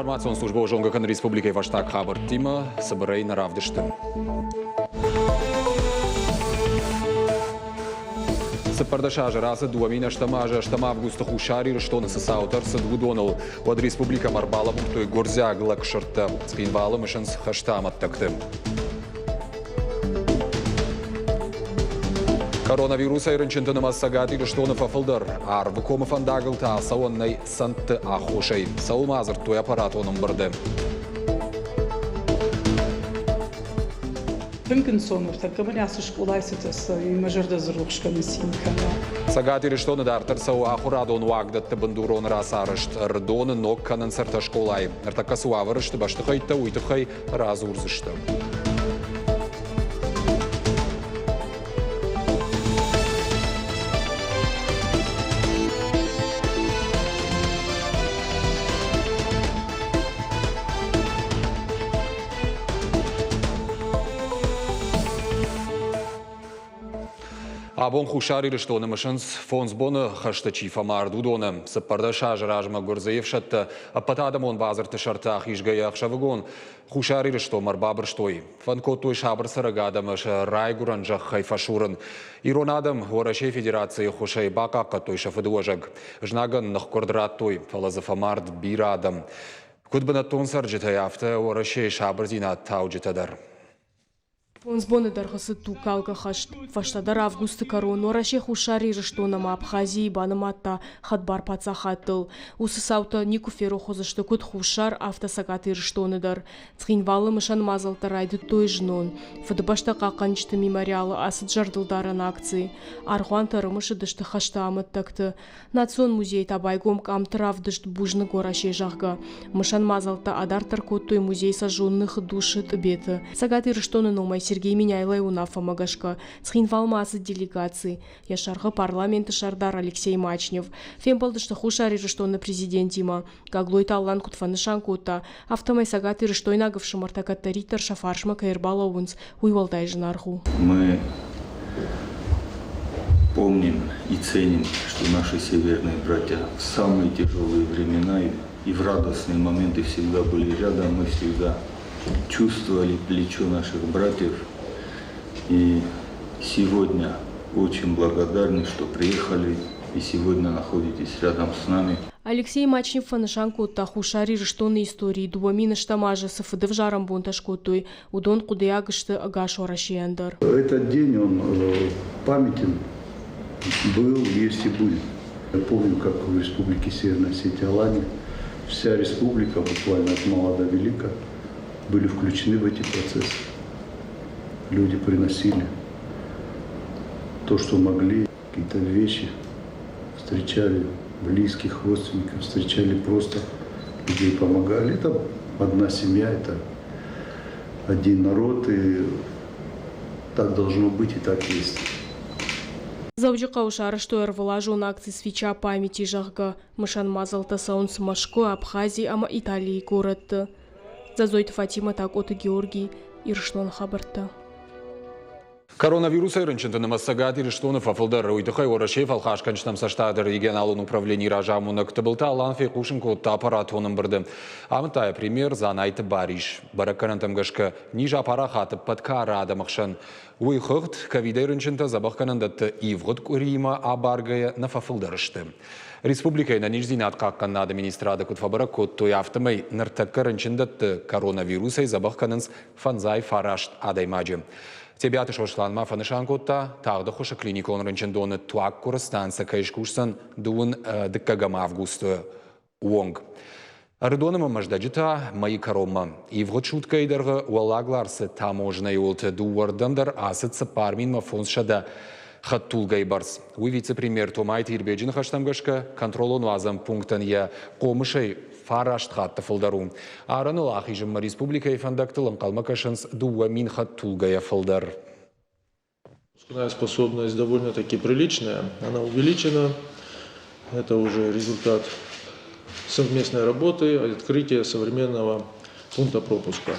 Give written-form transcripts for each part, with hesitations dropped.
Информацион службӕ зонгӕ кӕны республикӕйы фӕстаг хабӕрттимӕ, цыбырӕй нӕ равдысты. 14 азы рацыд 2008 азы 8 августы Хуссар Ирыстоны цы цаутӕ ӕрцыд, уыдоныл. Уӕд республикӕмӕ ӕрбалӕбурдтой гуырдзиаг лӕгсырдтӕ. Цхинвалы мысынц хӕсты амӕттӕгты. Коронавирусӕй рынчынты нымӕц Цӕгат Ирыстоны фӕфылдӕр. Арвыкомы фӕндагыл та ацӕуӕн нӕй цӕндты аххосӕй. Цӕуыл ма дзырдтой аппаратон ӕмбырды? Тынг ӕнцон у, тӕккӕ мын ацы скъолайы цытӕ цӕуы, мӕ зӕрдӕ дзы рухс кӕны, цин кӕны. Цӕгат Ирыстоны дарддӕр цӕуы ахуырадон уагдӕтты бындурон рацарӕзт. Ӕрыдоны ног кӕнынц ӕртӕ скъолайы. Ныртӕккӕ цы уавӕры сты бӕстыхӕйттӕ, уый тыххӕй радзурдзысты. Абон Хуссар Ирыстоны мысынц, фондз боны хӕсты чи фӕмард, уыдоны. 14 азы размӕ гуырдзыйы ӕфсӕдтӕ ӕппӕтадӕмон бадзырдты сӕрты ахизгӕйӕ ӕхсӕвыгон Хуссар Ирыстонмӕ ӕрбабырстой. Фӕнд кодтой сабыр цӕрӕг адӕмы сӕ райгуырӕн зӕххӕй фӕсурын. Ирон адӕм Уӕрӕсейы Федерацийы ӕххуысӕй бахъахъхъӕдтой сӕ фыдыуӕзӕг. Знагӕн ныхкъуырд радтой, фӕлӕ дзы фӕмард бирӕ адӕм. Куыд бынӕттон цӕрджытӕй, афтӕ Уӕрӕсейы сабырдзинад тауджытӕ дӕр. Фондз боны дӕргъы цыд тугкалгӕ хӕст. Фӕстӕдӕр августы кӕрон Уӕрӕсе Хуссар Ирыстон ӕмӕ Абхазийы банымадта хӕдбар паддзахадтыл. Уыцы цаутӕ никуы ферох уыдзысты куыд Хуссар, афтӕ Цӕгат Ирыстоны дӕр. Цхинвалы мысӕн мадзӕлттӕ райдыдтой знон. Фыдыбӕстӕ хъахъхъӕнджыты мемориалы ацыд зӕрдылдарӕн акци. Аргъуантӕ ӕрымысыдысты хӕсты амӕттӕгты. Национ музейы та байгом къамты равдыст «Бузныг Уӕрӕсе», зӕгъгӕ. Мысӕн мадзӕлттӕ адарддӕр кодтой музей Сожженных душ-ы Тъбеты. Цӕгат Ирыстоны номӕй Сергей Меняйлойы уынаффӕмӕ гӕсгӕ Цхинвалмӕ ацыд делегаци. Йӕ сӕргъы парламенты сӕрдар Алексей Мачнев. Фембӕлдысты Хуссар Ирыстоны президентимӕ. Гаглойты Алан куыд фӕнысан кодта, афтӕмӕй Цӕгат Ирыстойнаг ӕфсымӕртӕ кӕддӕриддӕр сӕ фарсмӕ кӕй ӕрбалӕууынц, уый уӕлдай зынаргъ у. Мы помним и ценим, что наши северные братья в самые тяжелые времена и в радостные моменты всегда были рядом, мы всегда чувствовали плечо наших братьев. И сегодня очень благодарны, что приехали и сегодня находитесь рядом с нами. Алексей Мачнев фӕнысан кодта Хуссар Ирыстоны историйы 2008 азы цы фыдӕвзарӕн бонтӕ скодтой, уыдон хъуыдыйаг сты ӕгас Уӕрӕсейӕн дӕр. Этот день, он памятен был, есть и будет. Я помню, как в Республике Северная Осетия Алания вся республика, буквально от мала до велика, были включены в эти процессы. Люди приносили то, что могли, какие-то вещи, встречали близких, родственников, встречали просто людей, помогали. Это одна семья, это один народ, и так должно быть и так есть. Дзӕуджыхъӕуы сарӕзтой ӕрвылазон акци «Свеча памяти», зӕгъгӕ. Мысӕн мадзӕлттӕ цӕуынц Мӕскуы, Абхази ӕмӕ Италийы горӕтты. Дзӕдзойты Фатимӕ, Такъоты Георгий, Ирыстоны хабӕрттӕ. Коронавирусӕй рынчынты нымӕц Цӕгат Ирыстоны фӕфылдӕр. Уый тыххӕй Уӕрӕсейы фӕлхасгӕнджытӕм цӕстады регионалон управленийы разамонӕг Тыбылты Алан фехъусын кодта аппаратон ӕмбырды. Амыдта йӕ премьер Дзанайты Барис. Бӕрӕггӕнӕнтӕм гӕсгӕ, низ апарахат ӕппӕт кары адӕмы хсӕн. Уый хыгъд, ковидӕй рынчынтӕ дзӕбӕхгӕнӕндӕтты ивгъуыд къуыриимӕ абаргӕйӕ нӕ фӕфылдӕр сты. Республикӕйы ӕнӕниздзинад хъахъхъӕнынады министрады куыд фӕбӕрӕг кодтой, афтӕмӕй ныртӕккӕ рынчындӕтты коронавирусӕй дзӕбӕх кӕнынц 59 адӕймаджы. Тебиаты Сослан ма фӕнысан кодта, тагъд ӕххуысы клиникон рынчындоны туаггуыры станцӕ кӕй скусдзӕн дыууын дыккӕгӕм августы онг. Ӕрыдоны ӕмӕ Мӕздӕджы та мӕйы кӕронмӕ. Ивгъуыд суткӕйы дӕргъы Уӕллаг Ларсы таможнӕйы уылты дыууӕрдӕм дӕр ацыд 4500 хӕдтулгӕйы бӕрц. Уый вице-премьер Томайты Ирбеджы ныхӕстӕм гӕсгӕ, контролон-уадзӕн пунктӕн йӕ хъомысӕй фараст хатты фылдӕр у. Арӕныл ахизынмӕ республикӕйы фӕндӕгтыл ӕнхъӕлмӕ кӕсынц 2000 хӕдтулгӕйӕ фылдӕр. Пропускная способность довольно-таки приличная, она увеличена. Это уже результат совместной работы, открытия современного пункта пропуска.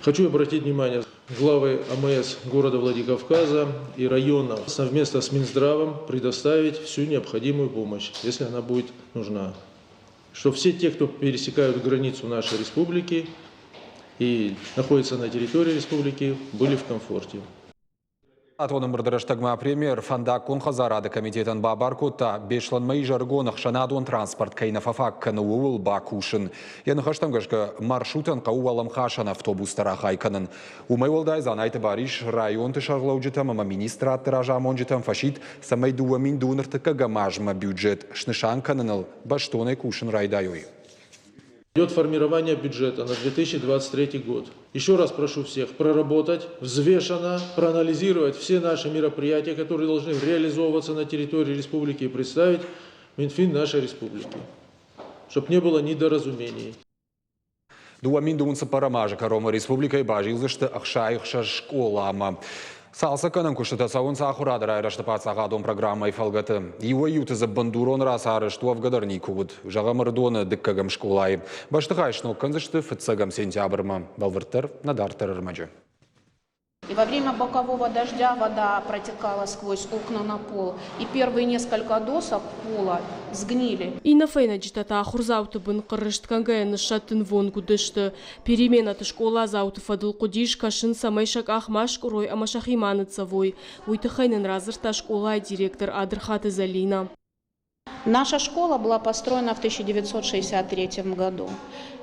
Хочу обратить внимание главы АМС города Владикавказа и района совместно с Минздравом предоставить всю необходимую помощь, если она будет нужна. Что все те, кто пересекают границу нашей республики и находятся на территории республики, были в комфорте. Атон ӕмбырды рӕстӕгмӕ премьер фӕндаггон хӕдзарады комитетӕн бабар кодта, Беслӕнмӕ изӕрыгон ӕхсӕнадон транспорт кӕй нӕ фӕфаг кӕны, ууыл бакусын. Йӕ ныхӕстӕм гӕсгӕ, маршрутӕн хъӕуы уӕлӕмхасӕн автобустӕ рахай кӕнын. Уымӕй уӕлдай Дзанайты Барис районты сӕргълӕуджытӕм ӕмӕ министрадты разамонджытӕм фӕсидт, цӕмӕй 2002 ныртыккӕгӕм азмӕ бюджет снысан кӕныныл бӕстонӕй кусын райдайой. Идет формирование бюджета на 2023 год. Еще раз прошу всех проработать взвешенно, проанализировать все наши мероприятия, которые должны реализовываться на территории республики и представить Минфин нашей республики, чтобы не было недоразумений. 2024 азы кӕронмӕ республикӕйы базилдзысты 66 скъоламӕ. Цалцӕггӕнӕн куыстытӕ цӕуынц ахуырады райрӕзты паддзахадон программӕйы фӕлгӕты. Иуӕй-иуты дзы бындурон рацарӕзт уӕвгӕ дӕр никуы уыд. Зӕгъӕм, Ӕрыдоны дыккӕгӕм скъолайы. Бӕстыхай сног кӕндзысты фыццӕгӕм сентябрмӕ. Бӕлвырддӕр нӕ дарддӕр ӕрмӕджы. И во время бокового дождя вода протекала сквозь окна на пол. И первые несколько досок пола сгнили. Иннӕ фӕйнӕджытӕ та ахуырдзауты бын хъыррыстгӕнгӕйӕ ныссӕттынвонг уыдысты. Переменӕты скъоладзауты фӕдыл хъуыдис кӕсын, цӕмӕй сӕ къах ма скъуырой ӕмӕ сӕхи ма ныццӕвой. Уый тыххӕй нын радзырдта скъолайы директор Адырхаты Зӕлинӕ. Наша школа была построена в 1963 году.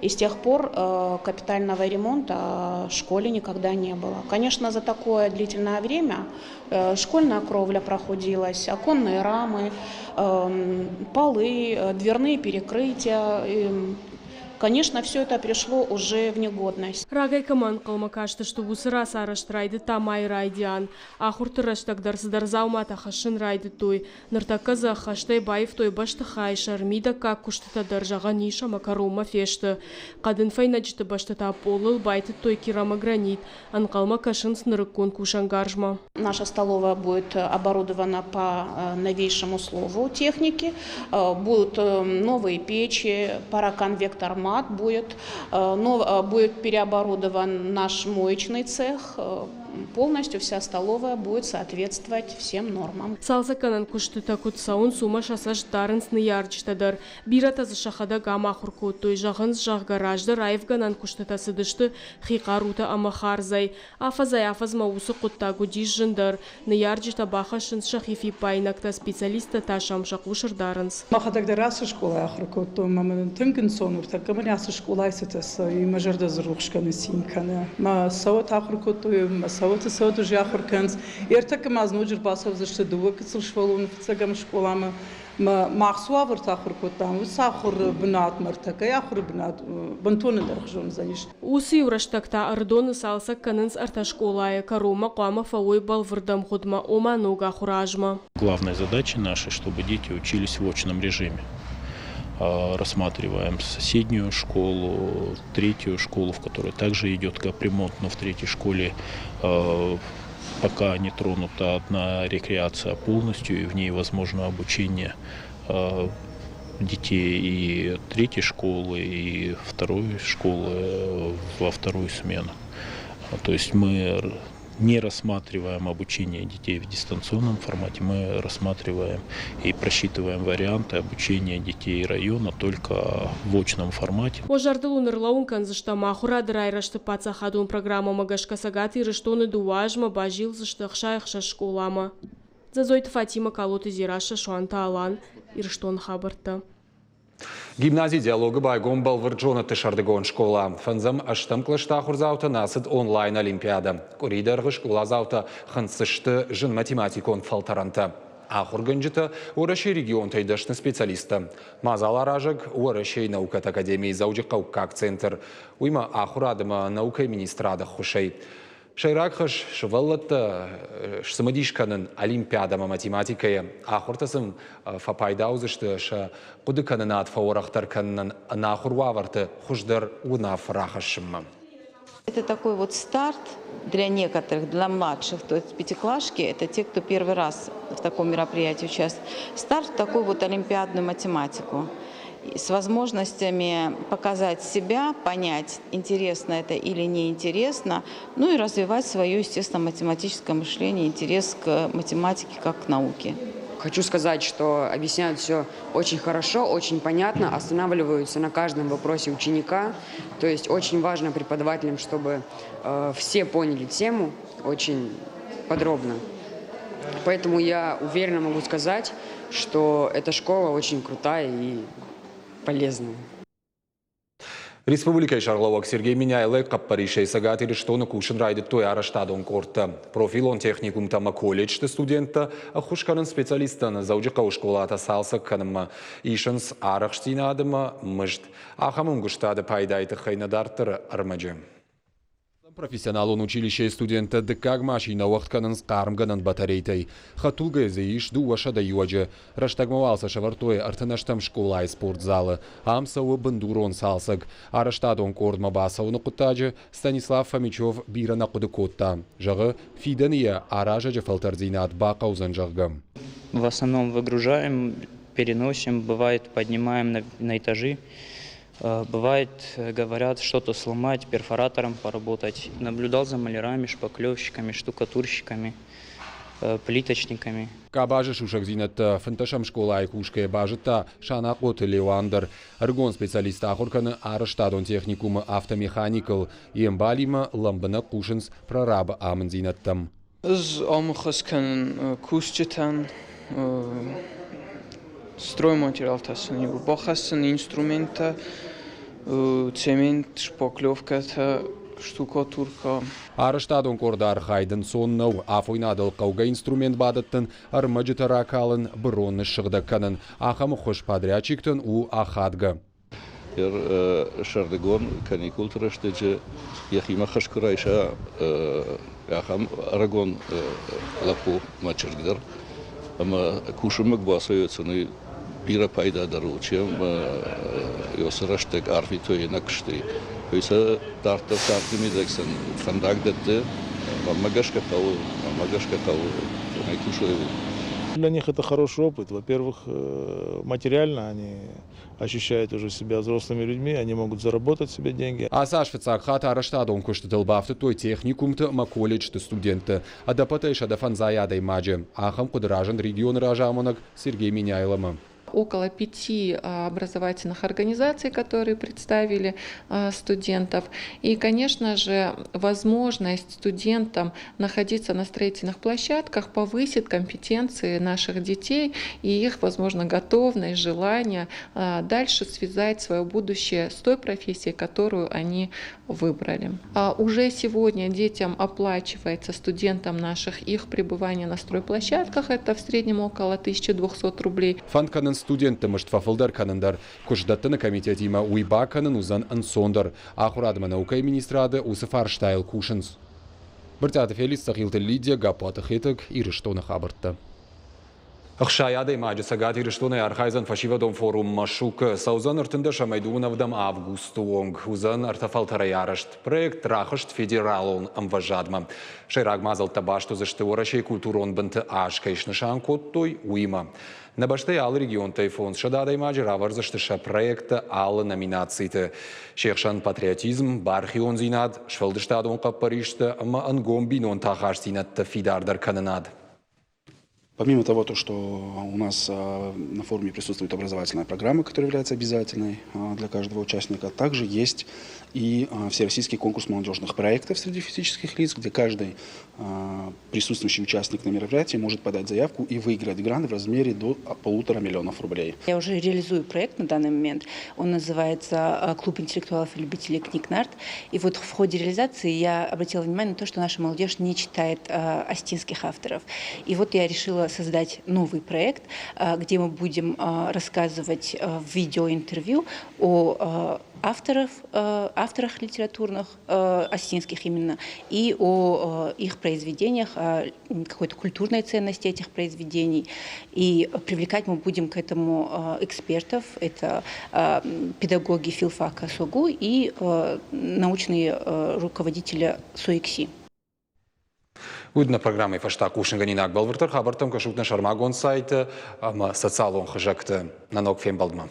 И с тех пор капитального ремонта в школе никогда не было. Конечно, за такое длительное время школьная кровля прохудилась, оконные рамы, полы, дверные перекрытия. Конечно, все это пришло уже в негодность. Рагӕй кӕмӕ ӕнхъӕлмӕ кастысты, уыцы рацарӕзт райдыдта майы райдиан. Ахуырты рӕстӕг дӕр цыдӕр дзауматӕ хӕссын райдыдтой. Ныртӕккӕ дзы ӕххӕстӕй баивтой бӕстыхайы сӕр, мидӕггаг куыстытӕ дӕр зӕгъӕн ис ӕмӕ кӕронмӕ фесты. Хъӕдын фӕйнӕджыты бӕсты та пъолыл байтыдтой керамогранит, ӕнхъӕлмӕ кӕсынц нырыккон кусӕнгарзмӕ. Наша столовая будет оборудована по новейшему слову техники. Будут новые печи, пароконвектор МАТ будет, будет переоборудован наш моечный цех. Полностью вся столовая будет соответствовать всем нормам. Цалцӕггӕнӕн куыстытӕ куыд цӕуынц, уымӕ сӕ цӕст дарынц ныййарджытӕ дӕр. Бирӕтӕ дзы сӕхӕдӕг ам ахуыр кодтой, зӕгъынц, зӕгъгӕ, раздӕр аивгӕнӕн куыстытӕ цыдысты хи хъарутӕ ӕмӕ хардзӕй. Афӕдзӕй-афӕдзмӕ уыцы хъуыддаг уыдис зындӕр. Ныййарджытӕ бахӕссынц сӕхи фиппаинӕгтӕ, специалисттӕ та сӕм сӕ хъус ӕрдарынц. Мӕхӕдӕг дӕр ацы скъолайы ахуыр кодтон, ӕмӕ мын тынг ӕнцон у, ныртӕккӕ мын ацы скъолайы цытӕ цӕуы, мӕ зӕрдӕ дзы рухс кӕны, цин кӕны. Мӕ цӕуӕт ахуыр кодтой, мӕ цӕуӕты цӕуӕт уже ахуыр кӕнынц. Ӕртӕккӕ ма ноджы ӕрбацӕудзысты дыууӕ гыццыл сывӕллоны фыццӕгӕм скъоламӕ. Мах цы уавӕрты ахуыр кодтам, уыцы ахуыры бынатмӕ ӕртӕккӕйы ахуыры бынат бынтон ӕндӕрхуызон уыдзӕнис. Уыцы иу рӕстӕг та Ӕрыдоны цалцӕг кӕнынц ӕртӕ скъолайы, кӕронмӕ хъуамӕ фӕуой бӕлвырд ӕмгъуыдмӕ, ома ног ахуыры азмӕ. Главная задача наша, чтобы дети учились в очном режиме. Рассматриваем соседнюю школу, третью школу, в которой также идет капремонт, но в третьей школе пока не тронута одна рекреация полностью, и в ней возможно обучение детей и третьей школы, и второй школы во вторую смену. То есть мы не рассматриваем обучение детей в дистанционном формате, мы рассматриваем и просчитываем варианты обучения детей района только в очном формате. Уӕ зӕрдыл уын ӕрлӕууын кӕндзыстӕм, ахуырады райрӕзты паддзахадон программӕмӕ гӕсгӕ Цӕгат Ирыстоны дыууӕ азмӕ базилдзысты 66 скъоламӕ. Дзӕдзойты Фатимӕ, Калоты Дзерассӕ, Суанты Алан, Ирыстоны хабӕрттӕ. Гимнази «Диалог»-ы байгом бӕлвырд зонӕдты сӕрдыгон скъола. Фӕндзӕм ӕстӕм кълӕсты ахуырдзаутӕн ацыд онлайн-олимпиадӕ. Къуыри дӕргъы скъоладзаутӕ хынцдзысты зын математикон фӕлтӕрӕнтӕ. Ахуыргӕнджытӕ Уӕрӕсейы регионтӕй дӕсны специалисттӕ. Мадзаларазӕг Уӕрӕсейы наукӕты академийы Дзӕуджыхъӕуккаг центр. Уыимӕ ахуырад ӕмӕ наукӕйы министрады ӕххуысӕй. Сӕйраг хӕс сывӕллӕттӕ сцымыдис кӕнын олимпиадӕмӕ математикӕйы. Ахуыртӕ сын фӕпайда уыдзысты сӕ хъуыдыкӕнынад фӕуӕрӕхдӕр кӕнынӕн ӕнахуыр уавӕрты хуыздӕр уынаффӕ рахӕссынмӕ. Это такой вот старт для некоторых, для младших, то есть пятиклашки, это те, кто первый раз в таком мероприятии участвует. Старт в такую вот олимпиадную математику с возможностями показать себя, понять, интересно это или неинтересно, ну и развивать свое, естественно, математическое мышление, интерес к математике как к науке. Хочу сказать, что объясняют все очень хорошо, очень понятно, останавливаются на каждом вопросе ученика. То есть очень важно преподавателям, чтобы все поняли тему очень подробно. Поэтому я уверенно могу сказать, что эта школа очень крутая и полезная. Республикӕйы сӕргълӕууӕг Сергей Меняйлойы хъӕппӕрисӕй Цӕгат Ирыстоны кусын райдыдтой арӕзтадон къордтӕ. Профилон техникумтӕ ӕмӕ колледжты студенттӕ ӕххуыс кӕнынц специалисттӕн Дзӕуджыхъӕуы скъолатӕ цалцӕг кӕнынмӕ, исынц арӕхстдзинад ӕмӕ мызд. Ахӕм ӕмгуыстады пайдайы тыххӕй нӕ дарддӕры ӕрмӕджы. Профессионалон училищейы студенттӕ дыккаг машинӕ уӕгъд кӕнынц хъармгӕнӕн батарейтӕй. Хӕдтулгӕйы дзы ис 200 иуӕджы. Рӕстӕгмӕ уал сӕ сӕвӕрдтой 33 скъолайы спортзалы. Ам цӕуы бындурон цалцӕг. Арӕзтадон къордмӕ бацӕуыны хъуыддаджы Станислав Фомичев бирӕ нӕ хъуыды кодта. Зӕгъы, фидӕны йӕ аразӕджы фӕлтӕрддзинад бахъӕудзӕн, зӕгъгӕ. В основном выгружаем, переносим, бывает поднимаем на этажи. Бывает, говорят, что-то сломать, перфоратором поработать. Наблюдал за малярами, шпаклевщиками, штукатурщиками, плиточниками. Къабазы сусӕгдзинӕдтӕ фынддӕсӕм скъолайы кусгӕйӕ базыдта Санахъоты Леуан дӕр. Ӕрыгон специалист ахуыр кӕны арӕзтадон техникумы автомеханикыл. Йе мбалимӕ лӕмбынӕг хъусынц прорабы амынддзинӕдтӕм. Ӕз ӕмхас кӕнын кусджытӕн, стройматериалтӕ сын иу бахӕссын, инструменттӕ, цемент, шпаклевкӕтӕ, штукатуркӕ. Арӕзтадон къорды архайд ӕнцон нӕу. Афойнадыл хъӕугӕ инструмент бадӕттын, ӕрмӕджытӕ ракалын, бырон ныссыгъдӕг кӕнын. Ахӕм ӕххуыс подрядчиктӕн у ахадгӕ. Сӕрдыгон каникулты рӕстӕджы йӕхимӕ хӕс куы райса ахӕм ӕрыгон лӕппу мӕ чызг дӕр ӕмӕ кусынмӕ куы бацӕуой, сын уый бирӕ пайдадӕр у, чем уыцы рӕстӕг арвитой нӕ куыстӕй. Уый сӕ дарддӕр царды мидӕг сын фӕндаг дӕтты, мӕнмӕ гӕсгӕ хъӕуы, мӕнмӕ гӕсгӕ хъӕуы, цӕмӕй кусой, уый. Для них это хороший опыт. Во-первых, материально они ощущают уже себя взрослыми людьми, они могут заработать себе деньги. Ацы аз фыццаг хатт арӕзтадон куыстытыл бафтыдтой техникумты ӕмӕ колледжты студентты. Ӕдӕппӕтӕй 150 адӕймаджы. Ахӕм хъуыды разынд регионы разамонӕг Сергей Меняйломӕ. Около пяти образовательных организаций, которые представили студентов. И, конечно же, возможность студентам находиться на строительных площадках повысит компетенции наших детей и их, возможно, готовность, желание дальше связать свое будущее с той профессией, которую они выбрали. А уже сегодня детям оплачивается, студентам наших, их пребывание на стройплощадках, это в среднем около 1200 рублей. Фӕнд кӕнынц студентты мызд фӕфылдӕр кӕнын дӕр. Куыстдӕттыны комитетимӕ уый бакӕнын уыдзӕн ӕнцондӕр. Ахуырад ӕмӕ наукӕйы министрады уыцы фарстайыл кусынц. Брытъиаты Феликс, Цӕхилты Лидия, Гаппуаты Хетӕг, Ирыстоны хабӕрттӕ. 60 адӕймаджы Цӕгат Ирыстонӕй архайдзӕн фӕсивӕдон форум Машук. Цӕудзӕн 13 ӕмӕ 27 августы онг. Уыдзӕн ӕртӕ фӕлтӕрӕй арӕзт. Проект рахызт федералон ӕмвӕзадмӕ. Сӕйраг мадзӕлттӕ баст уыдзысты Уӕрӕсейы культурон бынты аз кӕй снысан кодтой, уыимӕ. Нӕ бӕстӕйы алы регионтӕй 500 адӕймаджы равӕрдзысты сӕ проекттӕ алы номинациты. Се хсӕн патриотизм, бархиондзинад, сфӕлдыстадон хъӕппӕристӕ ӕмӕ ӕнгом бинонты ахастдзинӕдтӕ фидардӕр кӕнынад. Помимо того, то, что у нас на форуме присутствует образовательная программа, которая является обязательной для каждого участника, также есть и всероссийский конкурс молодежных проектов среди физических лиц, где каждый присутствующий участник на мероприятии может подать заявку и выиграть грант в размере до 1,5 миллиона рублей. Я уже реализую проект на данный момент. Он называется «Клуб интеллектуалов и любителей книг Нарт». И вот в ходе реализации я обратила внимание на то, что наша молодежь не читает осетинских авторов. И вот я решила создать новый проект, где мы будем рассказывать в видеоинтервью о авторах литературных, осетинских именно, и о их произведениях, о какой-то культурной ценности этих произведений. И привлекать мы будем к этому экспертов, это педагоги филфака СОГУ и научные руководители СОИКСИ. Уыд нӕ программӕйы фӕстӕ хъусынгӕнинаг бӕлвырддӕр хабӕрттӕм кӕсут нӕ сӕрмагонд сайты ӕмӕ социалон хызӕгты. Нӕ ног фембӕлдмӕ.